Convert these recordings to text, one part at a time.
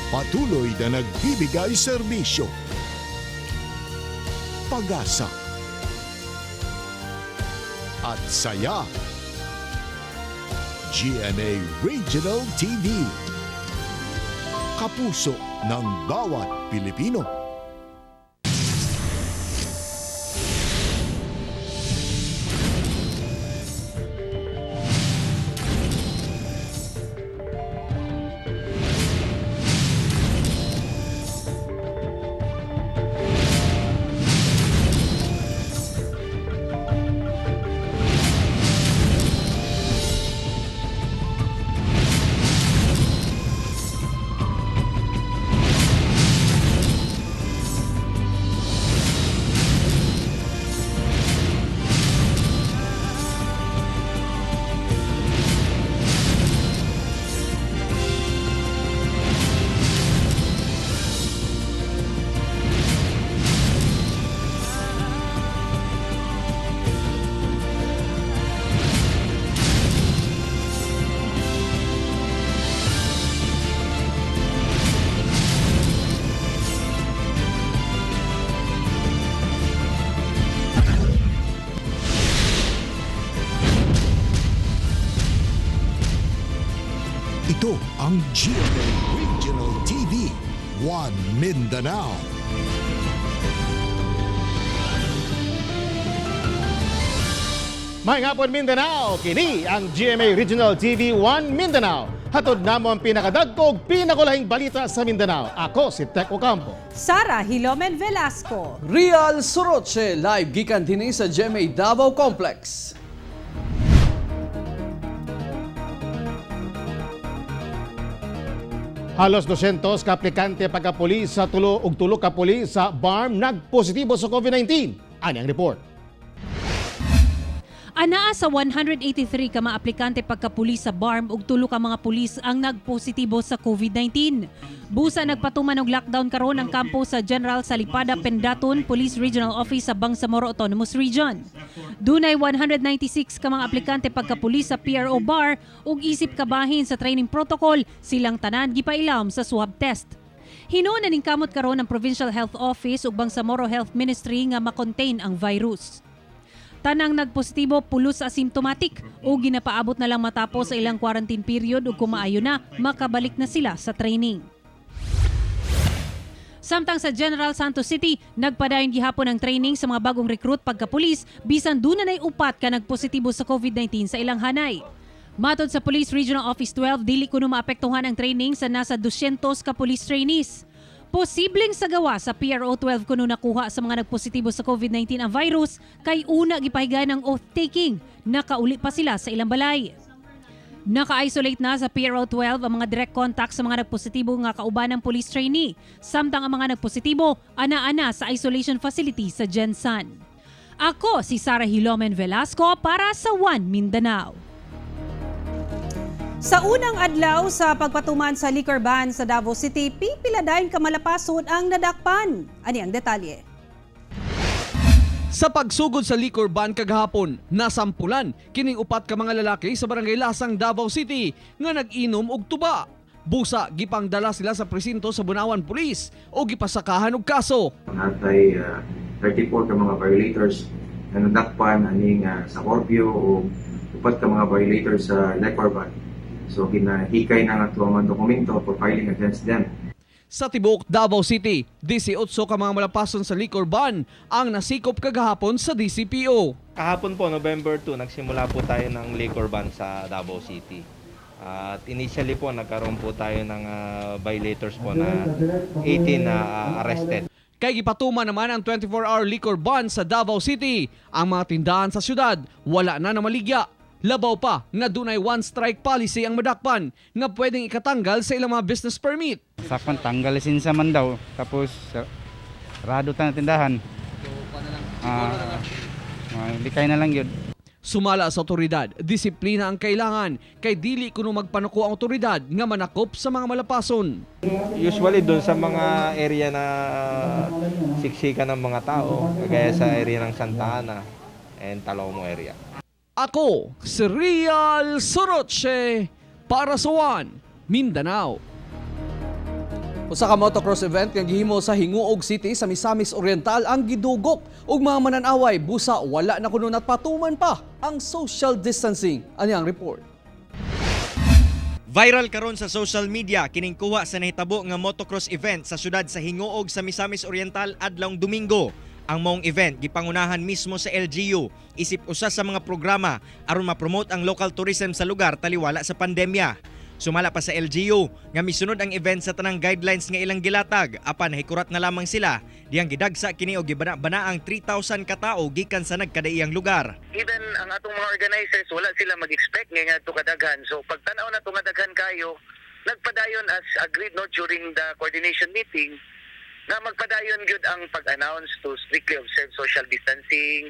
Patuloy na nagbibigay serbisyo, pag-asa, at saya. GMA Regional TV. Kapuso ng bawat Pilipino. Ito ang GMA Regional TV, One Mindanao. May hapon, Mindanao, kini ang GMA Regional TV 1 Mindanao. Hatod namo ang pinakadagkog, pinakulahing balita sa Mindanao. Ako si Tek Ocampo. Sara Hilomen Velasco. Real Soroche live gikan dinhi sa GMA Davao Complex. Halos 200 ka aplikante pagkapulis sa tulo ug tulo ka pulis sa BARM nagpositibo sa COVID-19. Ani ang report. Anaa sa 183 ka mga aplikante pagkapulis sa BARM ug tulo ka mga pulis ang nagpositibo sa COVID-19. Busa nagpatuman og lockdown karon ang kampo sa General Salipada Pendatun Police Regional Office sa Bangsamoro Autonomous Region. Dunay 196 ka mga aplikante pagkapulis sa PRO Bar ug isip kabahin sa training protocol silang tanan gipailam sa swab test. Hinuon na ning kamot karon ang Provincial Health Office ug Bangsamoro Health Ministry nga makontain ang virus. Tanang nagpositibo pulos asymptomatic o ginapaabot na lang matapos sa ilang quarantine period ug kumaayo na, makabalik na sila sa training. Samtang sa General Santos City, nagpadayon gihapon ang training sa mga bagong recruit pagkapulis bisan duna nay upat ka nagpositibo sa COVID-19 sa ilang hanay. Matod sa Police Regional Office 12, dili kuno maapektuhan ang training sa nasa 200 ka police trainees. Posibleng sa gawa sa PRO 12 kuno nakuha sa mga nagpositibo sa COVID-19 ang virus kay una gipahiga ng oath-taking, nakauli pa sila sa ilang balay. Naka-isolate na sa PRO 12 ang mga direct contact sa mga nagpositibo nga kauban ng police trainee. Samtang ang mga nagpositibo, ana-ana sa isolation facility sa Gensan. Ako si Sara Hilomen Velasco para sa One Mindanao. Sa unang adlaw sa pagpatuman sa liquor ban sa Davao City, pipila dayon ka malapason ang nadakpan. Ani ang detalye. Sa pagsugod sa liquor ban kagahapon, nasampulan kining upat ka mga lalaki sa barangay Lasang, Davao City nga nag-inom og tuba. Busa gipangdala sila sa presinto sa Bunawan Police o gipasakahan og kaso. Natay 34 ka mga violators na nadakpan aning sa Corpio o upat ka mga violators sa liquor ban. So ginahikay na nga ato ang mga dokumento for filing against them. Sa tibuok Davao City, 18 ka mga malapason sa liquor ban ang nasikop kagahapon sa DCPO. Kahapon po, November 2, nagsimula po tayo ng liquor ban sa Davao City. At initially po, nagkaroon po tayo ng violators po na 18 na arrested. Kay gipatuma naman ang 24-hour liquor ban sa Davao City. Ang mga tindahan sa syudad wala na namaligya. Labaw pa nga dunay one strike policy ang madakpan nga pwedeng ikatanggal sa ilang mga business permit. Sakpan tanggal lisensya man daw tapos rado ta na tindahan. Ah, likay na lang yun. Sumala sa otoridad, disiplina ang kailangan kay dili kuno magpanuko ang otoridad nga manakop sa mga malapason. Usually doon sa mga area na siksikan ng mga tao, kagaya sa area ng Santa Ana and Talomo area. Ako si Real Soroche para sa One Mindanao. Usa ka motocross event nga gihimo sa Gingoog City sa Misamis Oriental ang gidugok og mga mananaway busa wala na kuno patuman pa ang social distancing. Ani ang report. Viral karon sa social media kining kuha sa nahitabo nga motocross event sa syudad sa Gingoog sa Misamis Oriental adlawng Domingo. Ang maong event gipangunahan mismo sa LGU isip usa sa mga programa aron ma-promote ang local tourism sa lugar taliwala sa pandemya. Sumala pa sa LGU nga misunod ang event sa tanang guidelines nga ilang gilatag, apan nahikurat na lamang sila diyang gidagsa kini og gibana-bana ang 3,000 ka tawo gikan sa nagkadaiyang lugar. Even ang atong mga organizers, wala sila mag-expect nga nga kadaghan. So pagtanaw na nga daghan kayo, nagpadayon as agreed, no, during the coordination meeting na magpadayon gyud ang pag-announce to strictly observe social distancing,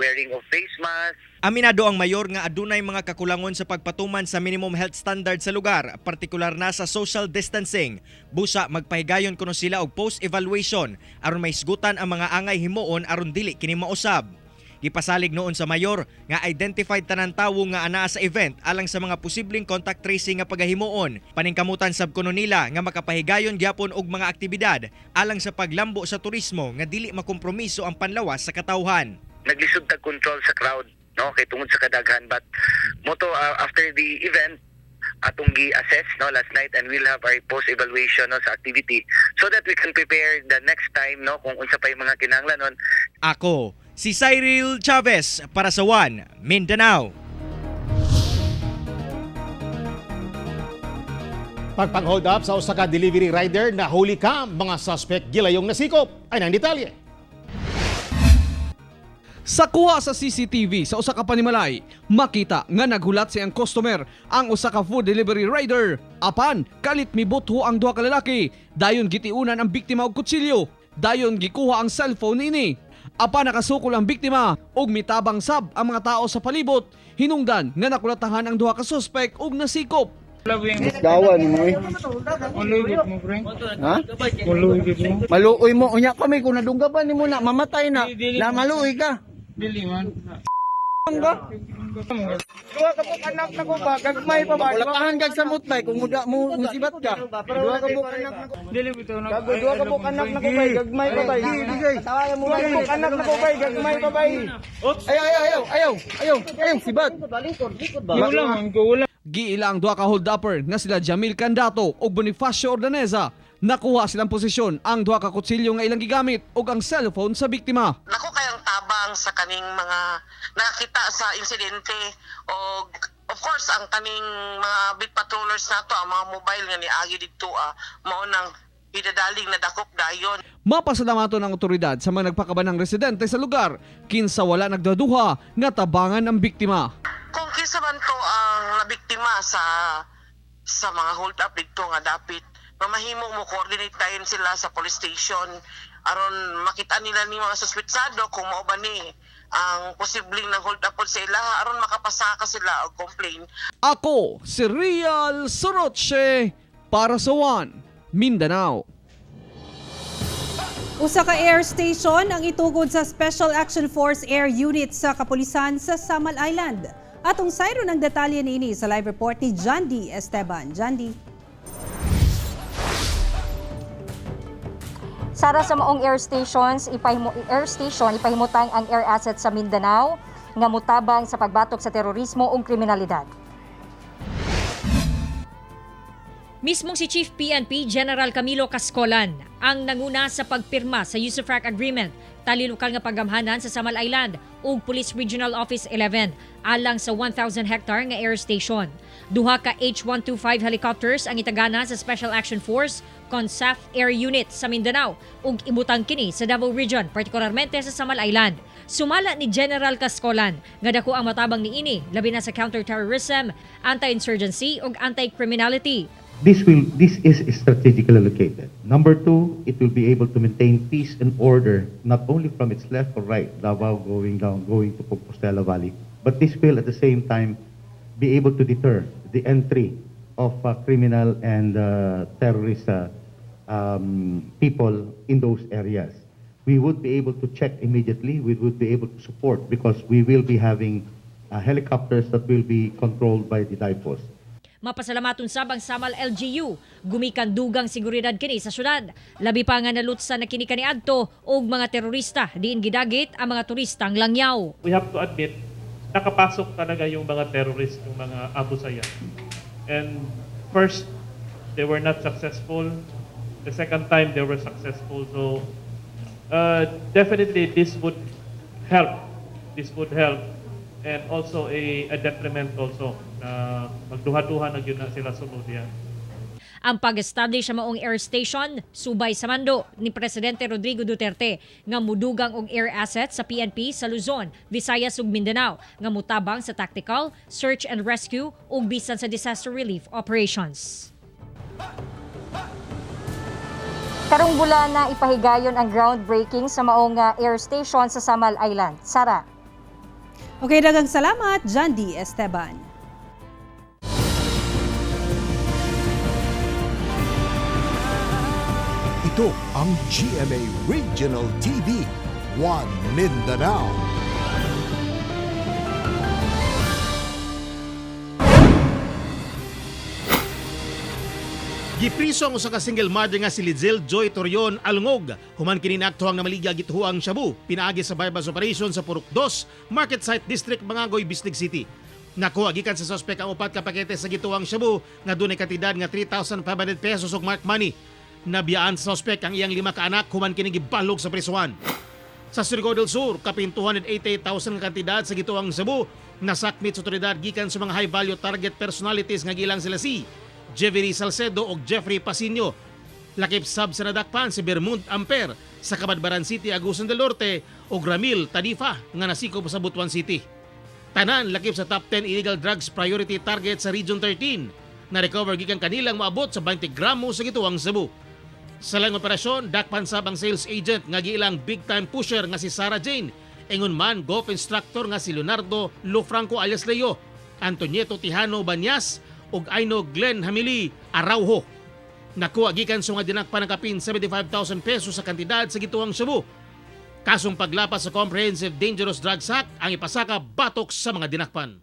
wearing of face mask. Aminado ang mayor nga adunay mga kakulangon sa pagpatuman sa minimum health standard sa lugar, partikular na sa social distancing. Busa magpahigayon kuno sila og post-evaluation aron mahisgutan ang mga angay himuon aron dili kini mausab. Gipasalig noon sa mayor nga identified tanan tawo nga anaa sa event alang sa mga posibleng contact tracing nga pagahimuon. Paningkamutan sab kuno nila nga makapahigayon gyapon og mga aktibidad alang sa paglambo sa turismo nga dili makompromiso ang panlawas sa katawhan. Naglisod tag control sa crowd, no, kay tungod sa kadaghan, but mao to, after the event atong gi-assess, no, last night, and we'll have our post evaluation, no, sa activity so that we can prepare the next time, no, kung unsa pa yung mga kinahanglanon. Ako, si Cyril Chavez para sa One Mindanao. Pagpang-hold up sa usa ka delivery rider, nahuli ka mga suspect gilayong nasikop. Ay nang detalye. Sa kuha sa CCTV sa usa ka panimalay, makita nga naghulat siyang customer ang usa ka food delivery rider. Apan kalit mibutho ang duha ka lalaki. Dayon gitiunan ang biktima og kutsilyo. Dayon gikuha ang cellphone niini. Apan nakasukol ang biktima ug mitabang sab ang mga tao sa palibot. Hinungdan nga nakulatahan ang duha ka suspek ug nasikop. Gawa ni mo eh. Ha? Maluoy mo. Unya kami kung nadunggaban nimo na mamatay na. Na maluoy ka. Dili man. Ka? Duha ka pud anak nako ba gagmay pa ba? Kulatahan kag samot bay kung muda mo musibat ka. Duha ka pud anak nako. Dili bitaw na. Duha ka pud anak nako bay gagmay pa bay. Duha ka pud anak nako bay gagmay pa bay. Ayaw, ayaw, ayaw, ayaw, ayaw, ayaw, sibat. Giila ang duha ka hold-upper nga sila Jamil Candato ug Bonifacio Ordaneza. Nakuha silang posisyon ang duha ka kutsilyo nga ilang gigamit ug ang cellphone sa biktima. Nako kayang tabang sa kaning mga nakakita sa insidente o of course ang kaning mga beat patrollers nato, ang mga mobile nga niagi didto, mao nang idadaling nadakop dayon. Mapasalamaton ang otoridad sa mga nagpakabanang residente sa lugar kinsa wala nagduduha nga tabangan ang biktima. Kung kinsa man to ang nabiktima sa mga hold up didto nga dapit, mamahimo mo coordinate dayon sila sa police station aron makita nila ni mga suspitsado kung mao ba ni ang posibleng nang hold up pod sa ilaha aron makapasaka sila og complain. Ako si Real Soroche para sa One Mindanao. Usa ka air station ang itugod sa Special Action Force Air Unit sa kapulisan sa Samal Island. Atong sayro ng detalye niini sa live report ni Jandy Esteban. Jandy. Sara, sa maong air station ipahimutang ang air assets sa Mindanao nga mutabang sa pagbatok sa terorismo ug kriminalidad. Mismong si Chief PNP General Camilo Cascolan ang nanguna sa pagpirma sa Usufruct Agreement tali lokal nga paggamhanan sa Samal Island ug Police Regional Office 11 alang sa 1,000 hectare nga air station. Duha ka H125 helicopters ang itagana sa Special Action Force CONSAF Air Unit sa Mindanao ug ibutang kini sa Davao Region, partikularmente sa Samal Island. Sumala ni General Cascolan nga dako ang matabang niini labi na sa counterterrorism, anti-insurgency ug anti-criminality. This is strategically located. Number two, it will be able to maintain peace and order, not only from its left or right, Davao going down, going to Compostela Valley, but this will at the same time be able to deter the entry of criminal and terrorist people in those areas. We would be able to check immediately, we would be able to support because we will be having helicopters that will be controlled by the DIFOS. Mapasalamaton sab ang Samal LGU gumikan dugang seguridad kini sa syudad. Labi pa nga nalutsan na kini kaniadto og mga terorista diin gidagit ang mga turistang langyaw. We have to admit, nakapasok talaga yung mga terrorist, yung mga Abu Sayyaf. And first, they were not successful. The second time, they were successful. So, definitely, this would help. This would help. And also a detriment also na magduha-duha na gyud na sila sulod yan. Ang pag-establish sa maong air station subay sa mando ni Presidente Rodrigo Duterte nga mudugang og air assets sa PNP sa Luzon, Visayas ug Mindanao nga mutabang sa tactical, search and rescue ug bisan sa disaster relief operations. Karong bulan na ipahigayon ang groundbreaking sa maong air station sa Samal Island. Sara. Okay, daghang salamat, Jandy Esteban. Ito ang GMA Regional TV, One Mindanao. Gipriso ang usa ka single mother nga si Lizelle Joy Torion Alngog human kini naaktuhang namaligya gituhuang shabu pinaagi sa bypass operation sa Purok 2, Market Site District, Mangagoy, Bislig City. Nakuha gikan sa suspect ang upat ka pakete sa gituang shabu nga dunay kantidad nga 3,500 pesos og mark money. Nabiyaan sa suspect ang iyang lima ka anak human kini gibalog sa prisuhan. Sa Surigao del Sur, kapin 288,000 nga kantidad sa gituang shabu nasakmit sa otoridad gikan sa mga high value target personalities nga gilang sila si Jeffrey Salcedo ug Jeffrey Pasinio. Lakip sab sa nadakpan si Bermund Amper sa Cabadbaran City, Agusan del Norte ug Ramil Tadifa nga nasikop sa Butuan City. Tanan lakip sa top 10 illegal drugs priority target sa Region 13 na recover gikan kanilang moabot sa 20 gramo sa gituang shabu. Sa lang operasyon, dakpan sab ang sales agent nga giilang big time pusher nga si Sarah Jane. Ingon man golf instructor nga si Leonardo Lofranco alias Leo, Antonieto Tijano Banyas ug Aino Glenn Hamili Araujo. Nakuha gikan sa mga dinakpan ng kapin 75,000 pesos sa kantidad sa gituang shabu. Kasong paglapas sa Comprehensive Dangerous Drugs Act ang ipasaka batok sa mga dinakpan.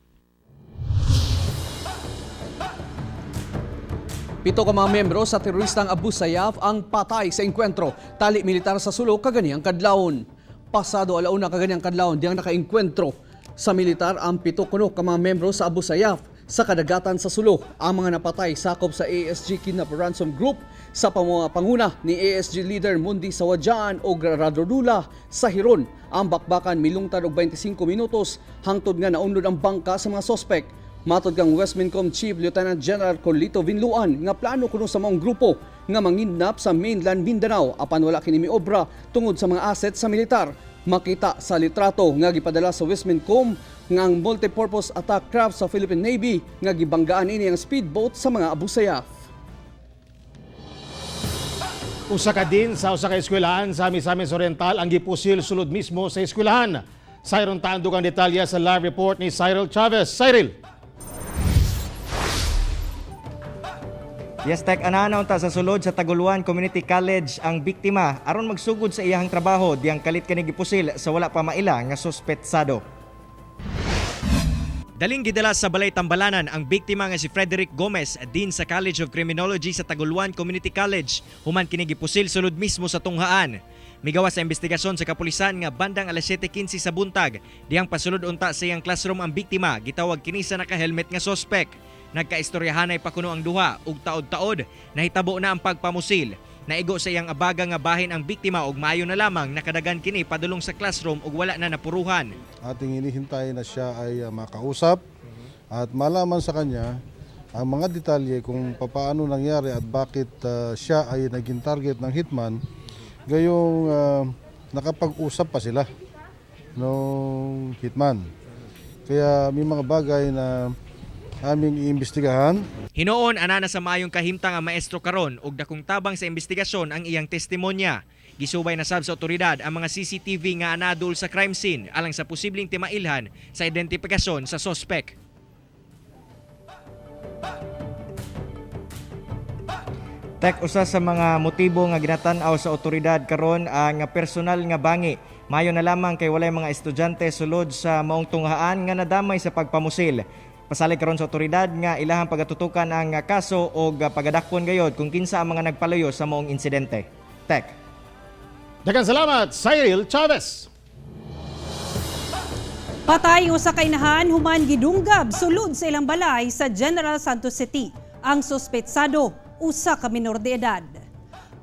7 ka mga miyembro sa teroristang Abu Sayyaf ang patay sa engkwentro tali militar sa Sulu kaganiyang kadlawon. Pasado 1:00 kaganiyang kadlawon diyang nakaengkwentro sa militar ang 7 kuno ka mga miyembro sa Abu Sayyaf sa kadagatan sa Sulu. Ang mga napatay sakop sa ASG Kidnap Ransom Group sa panguna ni ASG leader Mundi Sawadjaan o Radodula sa Hiron. Ang bakbakan milungtad og 25 minutos hangtod nga naunlod ang bangka sa mga sospek. Matod kang Westmincom Chief Lieutenant General Carlito Vinluan nga plano kuno sa maong grupo nga mangidnap sa mainland Mindanao apan wala kini miobra tungod sa mga assets sa militar. Makita sa litrato nga gipadala sa Westmincom nga ang multipurpose attack craft sa Philippine Navy nga gibanggaan ini ang speedboat sa mga Abu Sayyaf. Usa ka din sa usa ka eskwelahan sa Misamis Oriental ang gipusil sulod mismo sa eskwelahan. Sayron taandog ang detalye sa live report ni Cyril Chavez. Cyril. Yes, Tek, ananaw ta sa sulod sa Taguluan Community College ang biktima aron magsugod sa iyahang trabaho diyang kalit kini gipusil sa wala pa maila nga suspetsado. Daling gidala sa Balay Tambalanan ang biktima nga si Frederick Gomez din sa College of Criminology sa Taguluan Community College human kini gipusil sulod mismo sa tunghaan. Migawas sa investigasyon sa kapulisan nga bandang alas 7:15 sa buntag diyang pasulod unta sa iyang classroom ang biktima gitawag kini sa naka-helmet nga sospek. Nagkaistoryahanay pa kuno ang duha ug taod-taod nahitabo na ang pagpamusil. Naigo sa iyang abaga nga bahin ang biktima ug maayo na lamang nakadagan kini padulong sa classroom ug wala na napuruhan. Ating hinihintay na siya ay makausap at malaman sa kanya ang mga detalye kung papaano nangyari at bakit siya ay naging target ng hitman. Gayong nakapag-usap pa sila ng hitman. Kaya may mga bagay na aming iimbestigahan. Hinuon anana sa maayong kahimtang ang maestro karon ug dakong tabang sa investigasyon ang iyang testimonya. Gisubay na sab sa otoridad ang mga CCTV nga anadul sa crime scene alang sa posibleng timailhan sa identipikasyon sa sospek. Tek, usa sa mga motibo nga ginatan-aw sa otoridad karon ang personal nga bangi. Mayo na lamang kay walay mga estudyante sulod sa maong tunghaan nga nadamay sa pagpamusil. Pasalig karon sa otoridad nga ilahang pagatutukan ang kaso og pagadakpon gayod kung kinsa ang mga nagpaluyo sa maong insidente. Tek. Daghang salamat, Cyril Chavez. Patay usa ka inahan human gidunggab sulod sa ilang balay sa General Santos City. Ang suspetsado, usa ka minor de edad.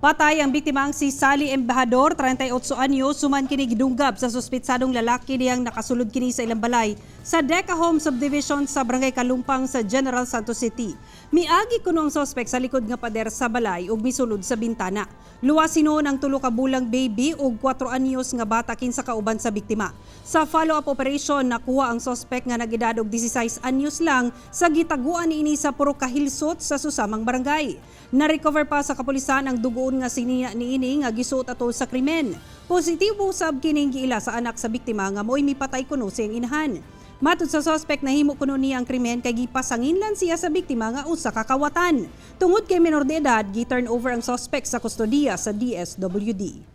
Patay ang biktimang si Sally Embajador, 38 anyos, human kini gidunggab sa suspetsadong lalaki niyang nakasulod kini sa ilang balay sa Deca Home Subdivision sa Barangay Kalumpang sa General Santos City. Miagi kuno ang sospek sa likod nga pader sa balay ug misulod sa bintana. Luwas hinuon ang 3 ka bulang baby ug 4 anyos nga bata kinsa kauban sa biktima. Sa follow-up operation, nakuha ang sospek nga nag-edad og 16 anyos lang sa gitaguan niini sa Purok Kahilsot sa susamang barangay. Na-recover pa sa kapulisan ang dugoon nga siniya niini nga gisuot ato sa krimen. Positibo sab kining giila sa anak sa biktima nga mo'y mipatay kuno sa iyang inahan. Matud sa sospek, nahimo kuno niya ang krimen kay gipasanginlan siya sa biktima nga usa ka kawatan. Tungod kay menor de edad, gi-turn over ang sospek sa kustodiya sa DSWD.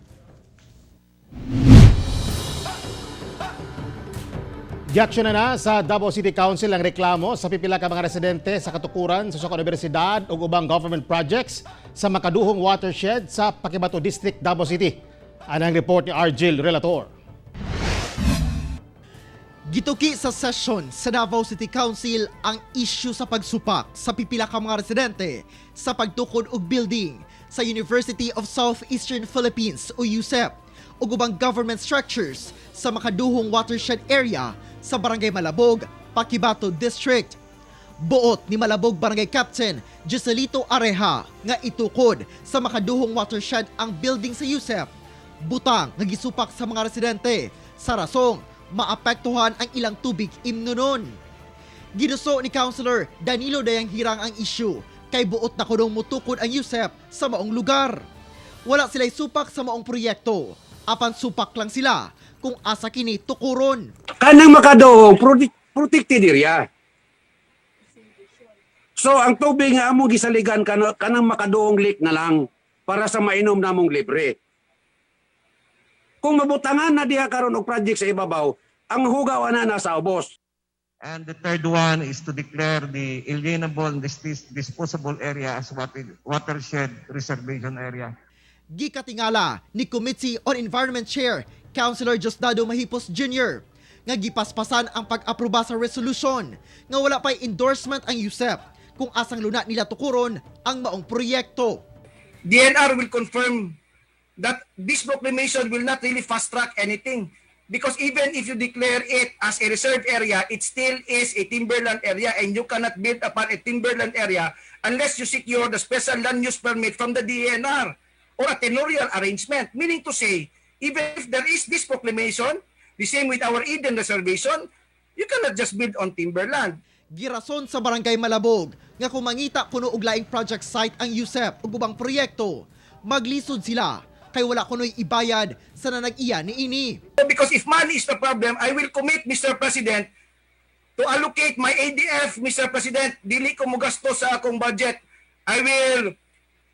Giaksyon na sa Davao City Council ang reklamo sa pipila ka mga residente sa katukuran sa usa ka universidad ug ubang government projects sa makaduhong watershed sa Paquibato District, Davao City. Anang report ni Argel Relator. Gituki sa session sa Davao City Council ang issue sa pagsupak sa pipila ka mga residente sa pagtukod og building sa University of Southeastern Philippines o USEP ug ubang government structures sa makaduhong watershed area sa Barangay Malabog, Paquibato District. Buot ni Malabog Barangay Captain Joselito Areha nga itukod sa makaduhong watershed ang building sa USEP, butang nga gisupak sa mga residente sa rasong maapektuhan ang ilang tubig imnonon. Giduso ni Councilor Danilo Dayanghirang ang issue kay buot na kunong mutukod ang USEP sa maong lugar. Wala sila'y supak sa maong proyekto, apan supak lang sila kung asa kini tukuron. Kanang makadoong protected area. So ang tubig nga among gisaligan kanang makadoong lake na lang para sa mainom namong libre. Kung mabutangan na diha karon og project sa ibabaw, ang hugaw ana nasa ubos. And the third one is to declare the alienable and disposable area as watershed reservation area. Gikatingala ni Committee on Environment Chair Councilor Diosdado Mahipos Jr. nga gipaspasan ang pag-aproba sa resolution nga wala pa'y endorsement ang USEP kung asang luna nila tukuron ang maong proyekto. DNR will confirm that this proclamation will not really fast-track anything because even if you declare it as a reserve area, it still is a timberland area and you cannot build upon a timberland area unless you secure the special land use permit from the DNR or a tenurial arrangement. Meaning to say, even if there is this proclamation, the same with our Eden reservation, you cannot just build on timberland. Girason sa Barangay Malabog nga kung mangita kuno og laing project site ang USEP ug ubang proyekto, maglisod sila kay wala kuno'y ibayad sa nanag-iya niini. Because if money is the problem, I will commit, Mr. President, to allocate my ADF, Mr. President. Dili ko mogasto sa akong budget. I will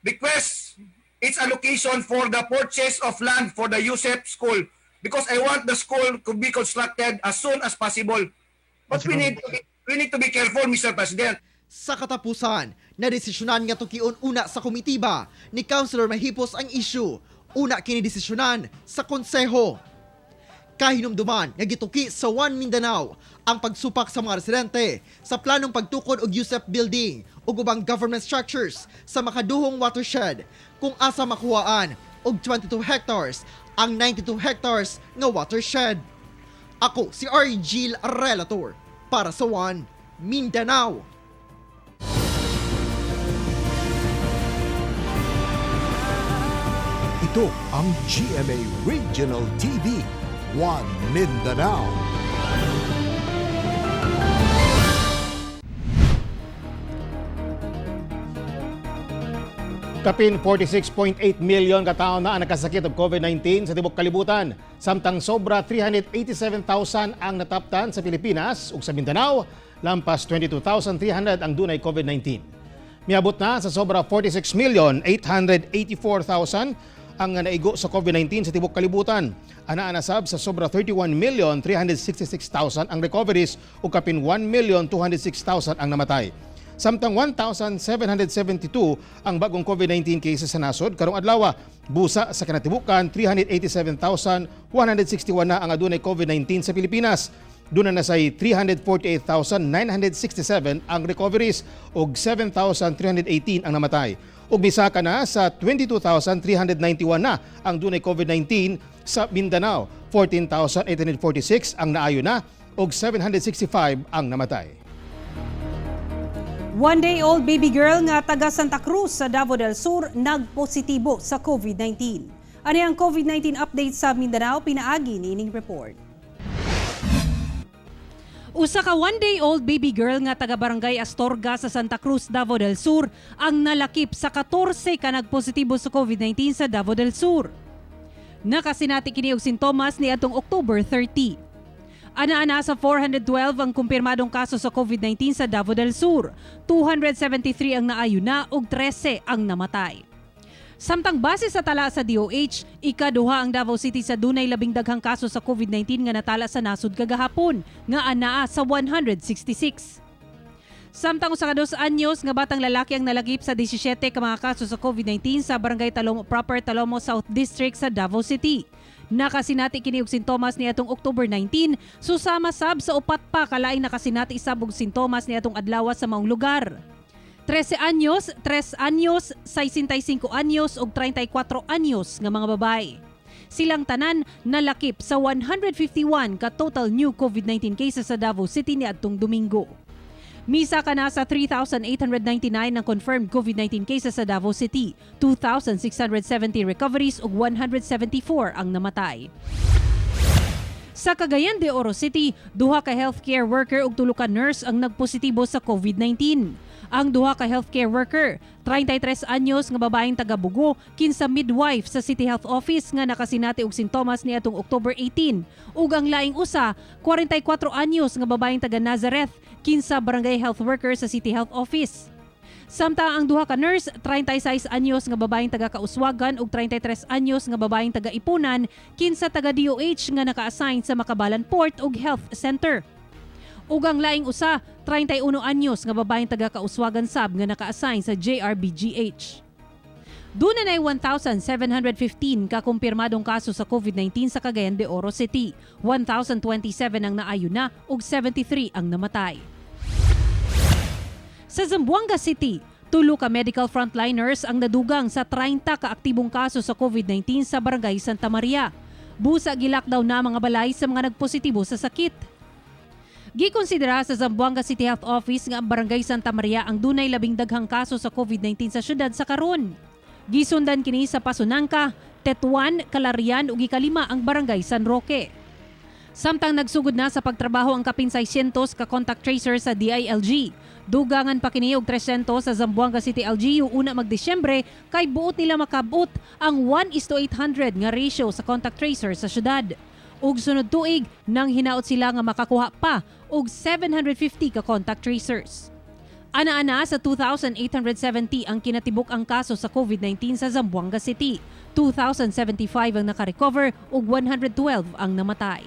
request its allocation for the purchase of land for the USEP school because I want the school to be constructed as soon as possible. But we need to be careful, Mr. President. Sa katapusan, nadesisyonan nga tukion una sa komitiba ni Councilor Mahipos ang issue. Una kini desisyonan sa konseho. Kahinumduman nga gituki sa One Mindanao ang pagsupak sa mga residente sa planong pagtukod og USEP building ug ubang government structures sa makaduhong watershed kung asa makuhaan og 22 hectares ang 92 hectares nga watershed. Ako si Argil Relator para sa One Mindanao. Ito ang GMA Regional TV, One Mindanao. Kapin 46.8 million katao na ang nakasakit og COVID-19 sa tibok kalibutan. Samtang sobra 387,000 ang nataptan sa Pilipinas ug sa Mindanao, lampas 22,300 ang dunay COVID-19. Miabot na sa sobra 46,884,000 ang naigo sa COVID-19 sa tibok kalibutan. Anaa na sab sa sobra 31,366,000 ang recoveries ug kapin 1,206,000 ang namatay. Samtang 1,772 ang bagong COVID-19 cases sa nasod karong adlaw, busa sa kinatibukan 387,161 na ang adunay COVID-19 sa Pilipinas. Duna na say 348,967 ang recoveries ug 7,318 ang namatay. Ug misaka na sa 22,391 na ang dunay COVID-19 sa Mindanao. 14,846 ang naayo na ug 765 ang namatay. One-day-old baby girl nga taga Santa Cruz sa Davao del Sur nagpositibo sa COVID-19. Ano ang COVID-19 update sa Mindanao? Pinaagi niining report. Usa ka one-day-old baby girl nga taga Barangay Astorga sa Santa Cruz, Davao del Sur ang nalakip sa 14 ka nagpositibo sa COVID-19 sa Davao del Sur. Nakasinati kini og sintomas niadtong October 30. Ana-ana sa 412 ang kumpirmadong kaso sa COVID-19 sa Davao del Sur. 273 ang naayo na ug 13 ang namatay. Samtang base sa tala sa DOH, ikaduha ang Davao City sa dunay labing daghang kaso sa COVID-19 nga natala sa nasod kagahapon, nga anaa sa 166. Samtang usa ka 2 anyos nga batang lalaki ang nalagip sa 17 ka mga kaso sa COVID-19 sa Barangay Talomo Proper, Talomo South District sa Davao City. Nakasinati kini og sintomas niadtong October 19, susama sab sa upat pa kalaing nakasinati sab og sintomas niadtong adlaw sa maong lugar. 13 anyos, 3 anyos, 65 anyos ug 34 anyos nga mga babae. Silang tanan nalakip sa 151 ka total new COVID-19 cases sa Davao City niadtong Domingo. Misaka na sa 3,899 ang confirmed COVID-19 cases sa Davao City, 2,670 recoveries ug 174 ang namatay. Sa Cagayan de Oro City, duha ka healthcare worker ug tulo ka nurse ang nagpositibo sa COVID-19. Ang duha ka healthcare worker, 33 anyos nga babaeng taga Bogo, kinsa midwife sa City Health Office nga nakasinati og sintomas niadtong October 18, ug ang laing usa, 44 anyos nga babaeng taga Nazareth, kinsa barangay health worker sa City Health Office. Samtang ang duha ka nurse, 36 anyos nga babaeng taga Kauswagan ug 33 anyos nga babaeng taga Iponan, kinsa taga DOH nga naka-assign sa Makabalan Port ug Health Center. Ug ang laing usa, 31 anyos nga babaeng taga Kauswagan sab nga naka-assign sa JRBGH. Duna na 1,715 ka kumpirmadong kaso sa COVID-19 sa Cagayan de Oro City. 1,027 ang naayo na ug 73 ang namatay. Sa Zamboanga City, tulo ka medical frontliners ang nadugang sa 30 ka aktibong kaso sa COVID-19 sa Barangay Santa Maria. Busa gi-lockdown na mga balay sa mga nagpositibo sa sakit. Gikonsidera sa Zamboanga City Health Office nga ang Barangay Santa Maria ang dunay labing daghang kaso sa COVID-19 sa syudad sa karon. Gisundan kini sa Pasonanca, Tetuan, Calarian ug ikalima ang Barangay San Roque. Samtang nagsugod na sa pagtrabaho ang kapin 600 ka contact tracer sa DILG. Dugangan pa kini og 300 sa Zamboanga City LGU una mag-Disyembre kay buot nila makabot ang 1:800 nga ratio sa contact tracer sa syudad. Ug sunod tuig nang hinaot sila nga makakuha pa og 750 ka contact tracers. Ana-ana sa 2,870 ang kinatibuk ang kaso sa COVID-19 sa Zamboanga City. 2,075 ang nakarecover ug 112 ang namatay.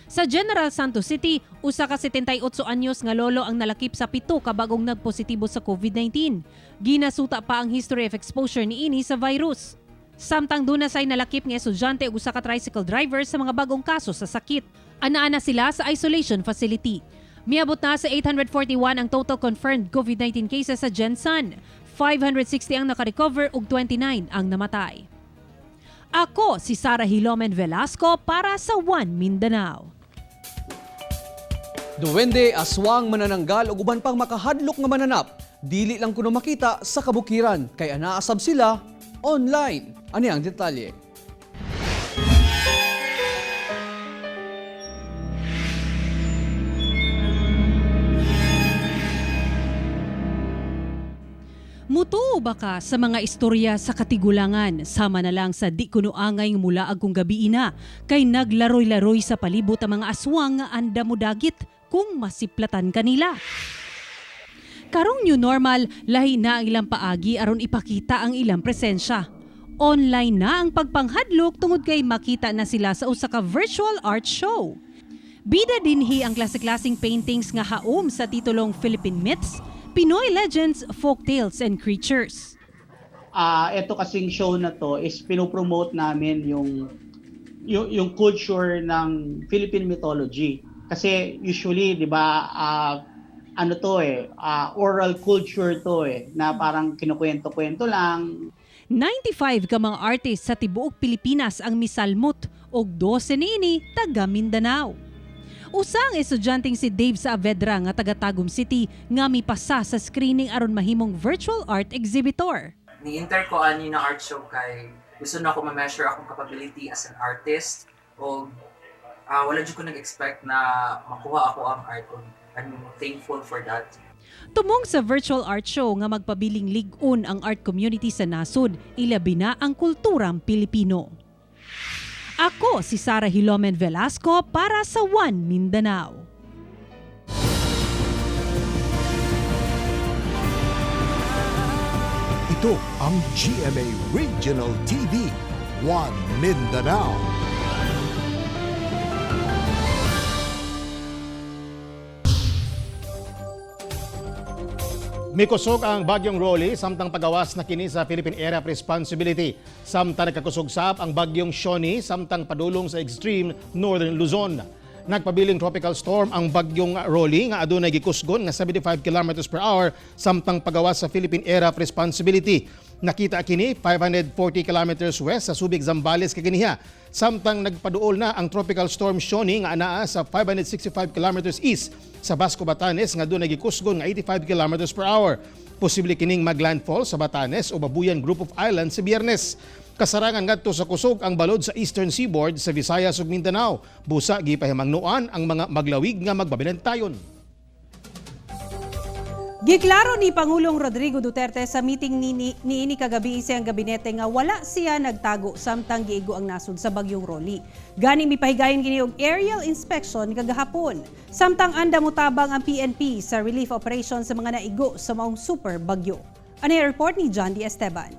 Sa General Santos City, usa ka 78 anyos nga lolo ang nalakip sa pito ka bagong nagpositibo sa COVID-19. Ginasuta pa ang history of exposure niini sa virus. Samtang duna say nalakip nga estudyante ug usa ka tricycle driver sa mga bagong kaso sa sakit. Anaa sila sa isolation facility. Miabot na sa 841 ang total confirmed COVID-19 cases sa Gensan. 560 ang nakarecover ug 29 ang namatay. Ako si Sara Hilomen Velasco para sa One Mindanao. Duwende, aswang, manananggal ug uban pang makahadlok nga mananap, dili lang kuno makita sa kabukiran kay anaa sab sila online. Ani ang detalye? Mutuo ba ka sa mga istorya sa katigulangan? Sama na lang sa di kuno angay nga mulaag kung gabi ina, kay naglaroy-laroy sa palibot ang mga aswang nga anda mo dagit kung masiplatan kanila. Karong new normal, lahi na ang ilang paagi aron ipakita ang ilang presensya. Online na ang pagpanghadlok tungod kay makita na sila sa usa ka virtual art show. Bida dinhi ang klase-klaseng paintings nga haom sa titulong Philippine Myths, Pinoy Legends, Folktales and Creatures. Ito kasing show na to is pinopromote namin yung culture ng Philippine mythology. Kasi usually, 'di ba, ano to eh, oral culture to eh, na parang kinukwento-kwento lang. 95 ka mga artist sa tibuok Pilipinas ang misalmot og 12 niini taga Mindanao. Usa ang estudyanteng si Dave Saavedra nga taga Tagum City nga mipasa sa screening aron mahimong virtual art exhibitor. Ni-enter ko ani na art show kay gusto na ako ma-measure akong capability as an artist o wala jud ko nag-expect na makuha ako ang art og I'm thankful for that. Tumong sa virtual art show nga magpabiling lig-on ang art community sa nasod, ilabi na ang kulturang Pilipino. Ako si Sara Hilomen Velasco para sa One Mindanao. Ito ang GMA Regional TV, One Mindanao. Mikusog ang bagyong Rolly samtang pagawas na kini sa Philippine Area of Responsibility. Samtang nagkakusog sab ang bagyong Siony samtang padulong sa extreme northern Luzon. Nagpabiling tropical storm ang bagyong Rolly nga adunay gikusgon nga 75 kilometers per hour samtang pagawas sa Philippine Area of Responsibility. Nakita kini 540 kilometers west sa Subic, Zambales kaginiha. Samtang nagpaduol na ang tropical storm Siony nga anaa sa 565 kilometers east sa Basco, Batanes nga dunay gikusgon nga 85 kilometers per hour. Posible kining maglandfall sa Batanes o Babuyan Group of Islands sa Biyernes. Kasarangan ngadto sa kusog ang balod sa Eastern Seaboard sa Visayas ug Mindanao. Busa gipahimangnoan ang mga maglawig nga magbabilantayon. Giklaro ni Pangulong Rodrigo Duterte sa meeting niini kagabi sa iyang gabinete nga wala siya nagtago samtang giigo ang nasod sa bagyong Rolly. Gani mipahigayon kini og aerial inspection kagahapon. Samtang anda motabang ang PNP sa relief operation sa mga naigo sa maong super bagyo. Ano yung report ni John D. Esteban?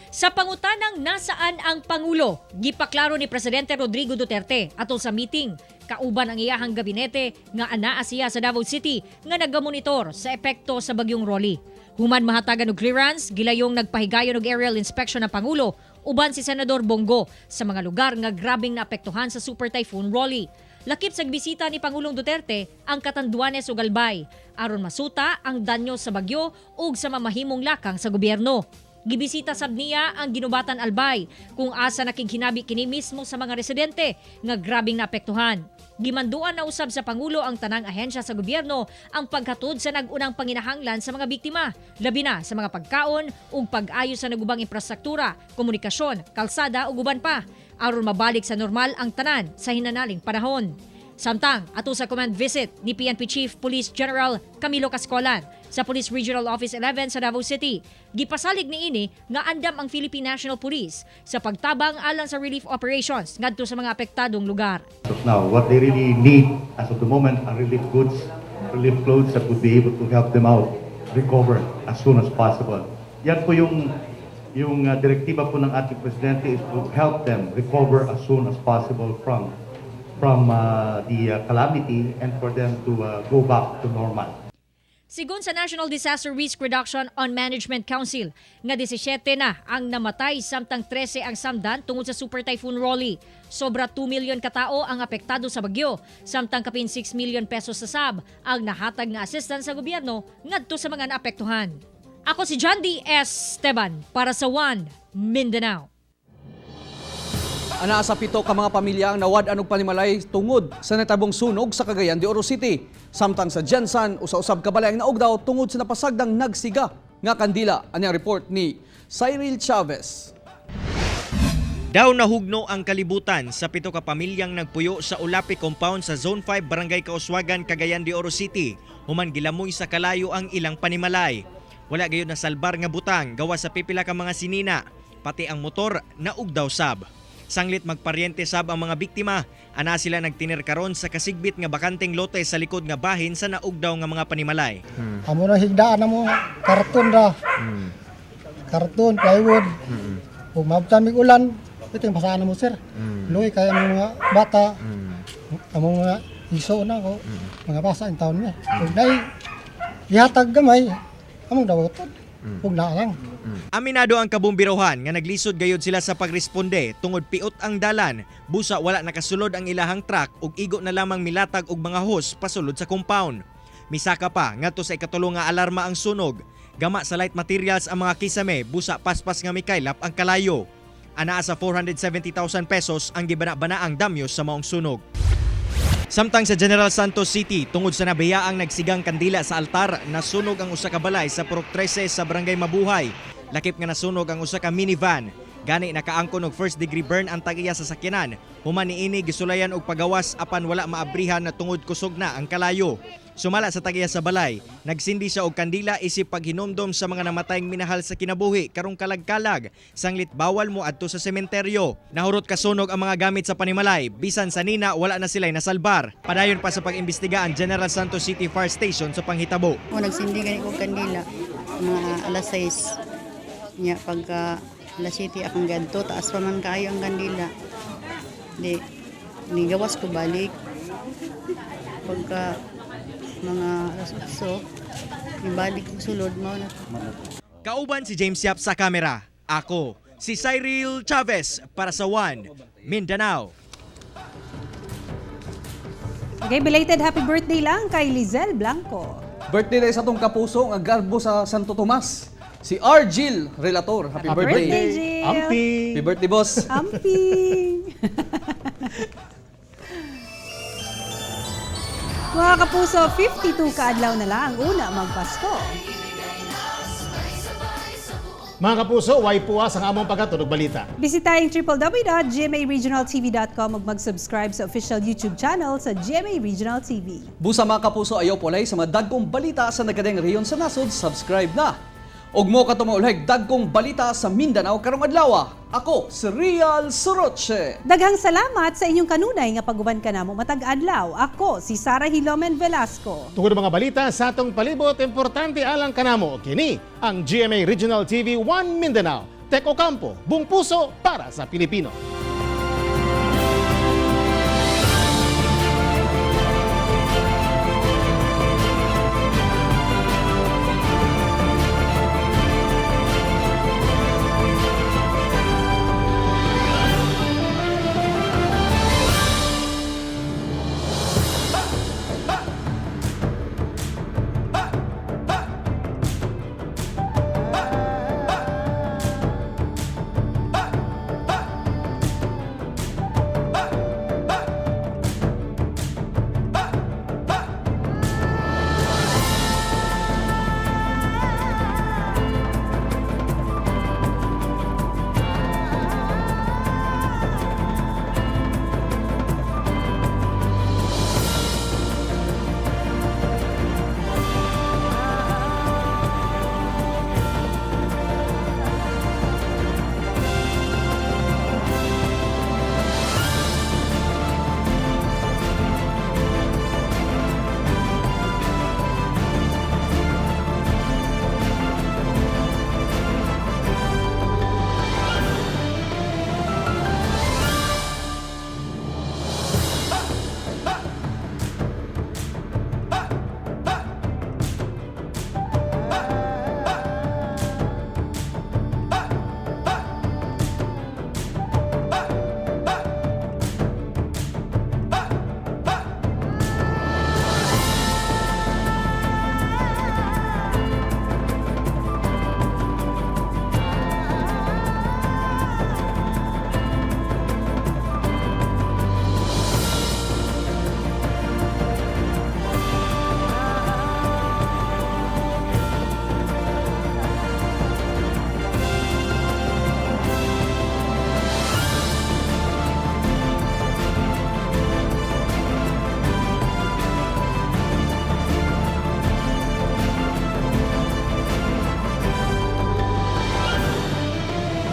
Sa pangutanang nasaan ang Pangulo, gipaklaro ni Presidente Rodrigo Duterte atol sa meeting kauban ang iyahang gabinete nga anaa siya sa Davao City nga nagamonitor sa epekto sa bagyong Rolly. Human mahatagan og clearance, gilayong nagpahigayon og aerial inspection ang Pangulo uban si Senador Bong Go sa mga lugar nga grabeng naapektuhan sa Super Typhoon Rolly. Lakip sa bisita ni Pangulong Duterte ang Catanduanes ug Albay aron masuta ang danyo sa bagyo ug sa mamahimong lakang sa gobyerno. Gibisita sab niya ang Guinobatan Albay kung asa nakighinabi kini mismo sa mga residente nga grabeng naapektuhan. Gimanduan na usab sa Pangulo ang tanang ahensya sa gobyerno ang paghatod sa nag-unang panginahanglan sa mga biktima, labi na sa mga pagkaon ug pag-ayo sa nagubang infrastruktura, komunikasyon, kalsada ug uban pa aron mabalik sa normal ang tanan sa hinanaling panahon. Samtang ato sa command visit ni PNP Chief Police General Camilo Cascolan sa Police Regional Office 11 sa Davao City, gipasalig niini nga andam ang Philippine National Police sa pagtabang alang sa relief operations ngadto sa mga apektadong lugar. As of now, what they really need as of the moment are relief goods, relief clothes that would be able to help them out recover as soon as possible. Yan po yung direktiba po ng ating presidente, is to help them recover as soon as possible from the calamity and for them to go back to normal. Sigon sa National Disaster Risk Reduction and Management Council, nga 17 na ang namatay samtang 13 ang samdan tungod sa Super Typhoon Rolly. Sobra 2 million katao ang apektado sa bagyo, samtang kapin 6 million pesos sa sab ang nahatag nga assistance sa gobyerno ngadto sa mga naapektuhan. Ako si John D. S. Esteban para sa One Mindanao. Anaa sa 7 ka mga pamilya ang nawad-an og panimalay tungod sa natabong sunog sa Cagayan de Oro City. Samtang sa GenSan, usa-usab ka balay ang naugdaw tungod sa napasagdang nagsiga nga kandila. Ani ang report ni Cyril Chavez. Daw nahugno ang kalibutan sa 7 ka pamilyang nagpuyo sa Ulapi Compound sa Zone 5, Barangay Kauswagan, Cagayan de Oro City. Human gilamoy sa kalayo ang ilang panimalay. Wala gayud na salbar nga butang gawa sa pipila ka mga sinina, pati ang motor naugdaw sab. Sanglit magparyente sab ang mga biktima, ana sila nagtiner karon sa kasigbit nga bakanteng lote sa likod nga bahin sa naugdaw nga mga panimalay. Amo na higdaan na mo karton ra. Karton, plywood. Ug maabtan mig ulan, ito yung basaan na mo, sir. Luoy kaya ang mga bata, among mga iso na ko, mga basa in taon niya. Ug nay ihatag gamay, among dawaton. Ug naa lang. Aminado ang kabumbirohan nga naglisod gayud sila sa pagresponde tungod piot ang dalan, busa wala nakasulod ang ilahang truck ug igo na lamang milatag og mga hose pasulod sa compound. Misaka pa ngadto sa ikatulo nga alarma ang sunog. Gama sa light materials ang mga kisame, busa paspas nga mikaylap ang kalayo. Anaa sa 470,000 pesos ang gibana-banaang damyos sa maong sunog. Samtang sa General Santos City, tungod sa nabiyaang nagsigang kandila sa altar, nasunog ang usa ka balay sa Purok 13 sa Barangay Mabuhay. Lakip nga nasunog ang usa ka minivan. Gani nakaangkon og first degree burn ang tag-iya sa sakyanan. Human niini gisulayan og pagawas apan wala maabrihan na tungod kusog na ang kalayo. Sumala sa tag-iya sa balay, nagsindi siya og kandila isip paghinomdom sa mga namatayng minahal sa kinabuhi karong kalag-kalag, sanglit bawal mo adto sa sementeryo. Nahurot kasunog ang mga gamit sa panimalay, bisan sa nina wala na sila'y nasalbar. Padayon pa sa pag-imbestiga ang General Santos City Fire Station sa panghitabo. O, nagsindi gani ko kandila mga alas 6. Nya pagka alas 7 akong gadto, taas pa man kaayo ang kandila. Di nigawas ko balik. Pagka mga alas 8, ibalik ko sulod mao na. Kauban si James Yap sa kamera. Ako, si Cyril Chavez para sa One Mindanao. Okay, belated happy birthday lang kay Lizelle Blanco. Birthday na sa atong kapuso nga garbo sa Santo Tomas. Si Argil Relator. Happy Happy birthday. birthday, Jill. Happy birthday, boss. Amping! Mga kapuso, 52 kaadlaw na lang una magpasko. Mga kapuso, way puwas ang among pagkatunog balita. Bisitahin www.gmaregionaltv.com ug mag-subscribe sa official YouTube channel sa GMA Regional TV. Busa mga kapuso, ayaw polay sa mga dagkong balita sa nagkadeng rehiyon sa nasod, subscribe na. Og mo katumaulheg dagkong balita sa Mindanao karong adlaw. Ako si Real Soroche. Daghang salamat sa inyong kanunay nga pag-uban kanamo matag adlaw. Ako si Sara Hilomen Velasco. Tungod mga balita sa atong palibot, importante alang kanamo kini ang GMA Regional TV 1 Mindanao. Tek Ocampo, buong puso para sa Pilipino.